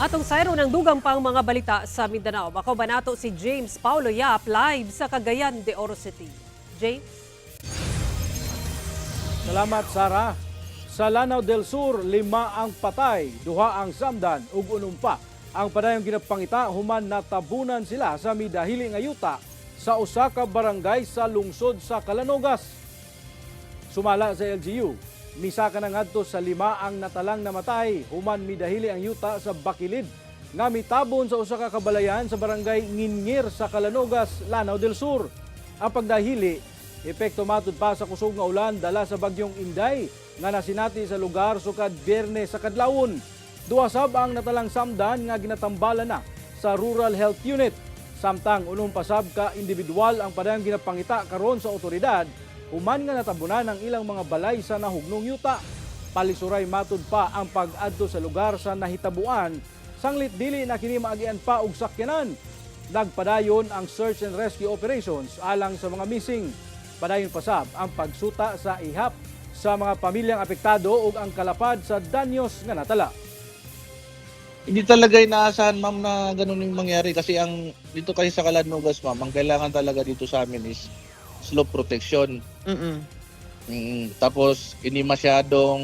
Atong sayro ng dugang pang mga balita sa Mindanao. Makauban nato si James Paulo Yap live sa Cagayan de Oro City. James? Salamat, Sara. Sa Lanao del Sur, lima ang patay, duha ang samdan ug unom pa ang padayong ginapangita human natabunan sila sa midahili nga yuta sa usa ka barangay sa lungsod sa Calanogas. Sumala sa LGU, misaka na ngadto sa lima ang natalang namatay human midahili ang yuta sa Bakilid nga mitabon sa usa ka kabalayan sa barangay Ngingir sa Calanogas, Lanao del Sur. Ang pagdahili, epekto matud pa sa kusog nga ulan dala sa bagyong Inday nga nasinati sa lugar sukad Biyernes sa kadlawon. Duha sab ang natalang samdan nga ginatambalan na sa Rural Health Unit. Samtang unom pa sab ka individual ang padayong ginapangita karon sa otoridad human nga natabunan ang ilang mga balay sa nahugnong yuta. Palisuray matud pa ang pag-adto sa lugar sa nahitabuan sanglit dili na kini maagian pa og sakyanan. Nagpadayon ang search and rescue operations alang sa mga missing. Padayon pasab ang pagsuta sa ihap sa mga pamilyang apektado ug ang kalapad sa danyos nga natala. Hindi talaga inaasahan, ma'am, na ganun yung mangyari kasi ang dito kasi sa Calanogas, ma'am, ang kailangan talaga dito sa amin is slope protection. Tapos hindi masyadong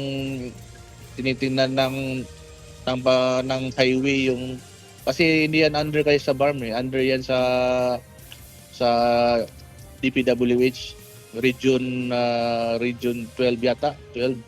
tinitingnan ng highway yung kasi hindi yan under kayo sa BARMM eh. Under yan sa DPWH region 12 yata, 12.